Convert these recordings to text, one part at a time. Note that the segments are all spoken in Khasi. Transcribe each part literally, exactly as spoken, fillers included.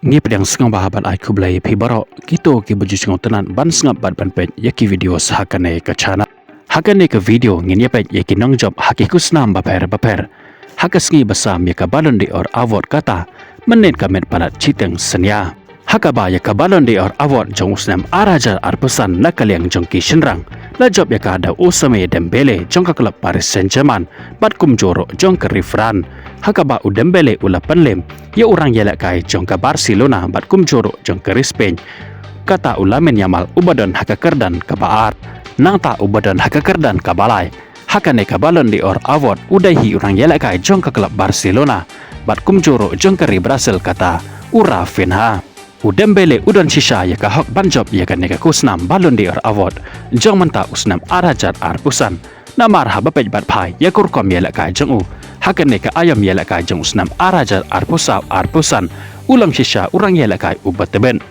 Ngi pdiang sngewbha bad ai khublei ïa phi baroh kito kiba ju sngewtynnat ban sngap bad ban peit ïa ki video ha kane ka channel. Ha kane ka video ngin ïa peit ïa ki nongjop ha ki khusnam bapher bapher ha ka sngi ba sam ïa ka Ballon d'Or award kata mynnin ka met palat shiteng synñia. Ha kaba ïa ka Ballon d'Or award jong u snem ar hajar arphew san na ka liang jong ki shynrang la jop ïa ka da u Ousmane Dembélé jong ka klub Paris Saint-Germain bad kumjuh ruh jong ka ri France. Ha kaba u Dembélé u la pynlem ïa u rangïalehkai jong ka Barcelona bad kumjuh ruh jong ka ri Spain. Kata u Lamine Yamal uba don ha ka kyrdan kaba ar. Nangta uba don ha ka kyrdan kaba lai ha kane ka Ballon d'Or award u dei hi u rangïalehkai jong ka klub Barcelona bad kumjuh ruh jong ka ri Brazil kata u Raphinha. U Dembélé u don shisha ïa ka hok ban jop ïa kane ka khusnam Ballon d'Or award jong mynta u snem ar hajar arphew san. Namar haba peit bad phai ïa ka rukom ïalehkai jong u ha kane ka aïom ïalehkai jong u snem ar hajar arphew saw arphew san, u long shisha u rangïalehkai uba tbit.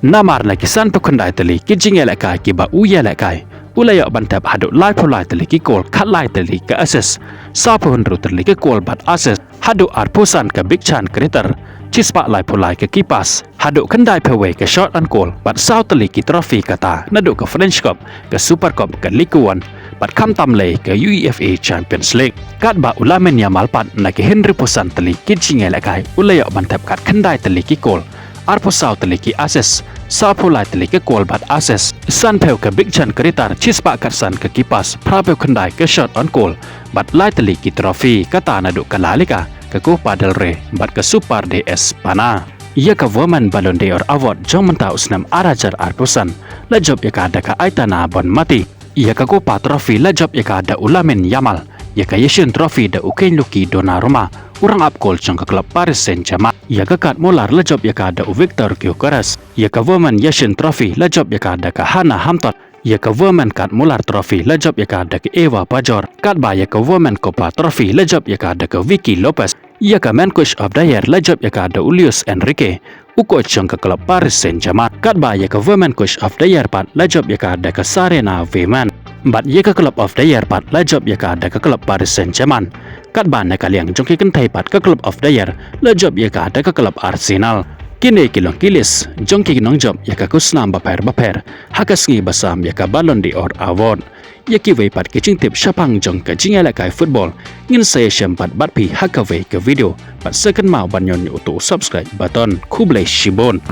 Namar na ki sanphew khyndai tylli ki jingïalehkai kiba u ïalehkai, u la ïoh ban thep haduh laiphew lai tylli ki kol, khatlai tylli ka assist, sawphew hynriew tylli ka kol bad assist, haduh arphew san ka big chance creator, shispah laiphew lai ka key pass, haduh khyndaiphew wei ka shot on goal bad saw tylli ki trophy kata naduh ka French Cup, ka Super Cup, ka Ligue One bad khamtam lei ka UEFA Champions League. Katba u Lamine Yamal pat na ki hynriewphew san tylli ki jingïalehkai u la ïoh ban thep khatkhyndai tylli ki kol, arphew saw tylli ki assist, sawphew lai tylli ka kol bad assist, sanphew ka big chance creator, shispah khatsan ka key pass, phraphew khyndai ka shot on goal bad lai tylli ki trophy kata naduh ka La Liga, ka Copa del Rey bad ka Super de España. Ïa ka Women Ballon d'Or award jong mynta u snem ar hajar arphew san la jop ïa ka da ka Aitana Bonmati. Ïa ka Copa Trophy la jop ïa ka da u Lamine Yamal. Ïa ka Yashin Trophy da u Gianluigi Donnarumma, u rangap gol jong ka klub Paris Saint-Germain. Ïa ka Gerd Muller la jop ïa ka da u Viktor Gyökeres. Ïa ka Women Yashin Trophy la jop ïa ka da ka Hannah Hampton. Ïa ka Women Gerd Muller Trophy la jop ïa ka da ka Eva Pajor. Katba ïa ka Women Copa Trophy la jop ïa ka da ka Vicky Lopez. Ïa ka Men Coach of the Year la jop ïa ka da u Luis Enrique, u coach jong ka klub Paris Saint-Germain. Katba ïa ka Women Coach of the Year pat la jop ïa ka da ka Sarina Wiegman. Bad ïa ka Club of the Year pat la jop ïa ka da ka klub Paris Saint-Germain. Katba na ka liang jong ki kynthei pat ka Club of the Year la jop ïa ka da ka klub Arsenal. Kine ki long ki list jong ki nongjop ïa ka khusnam bapher bapher ha ka sngi ba sam ïa ka Ballon d'Or award. Ïa kiwei pat ki jingtip shaphang jong ka jingïalehkai football ngin sa ïashem pat bad phi ha kawei ka video. Bad sa kynmaw ban ñion ïa uto u subscribe button. Khublei shibun.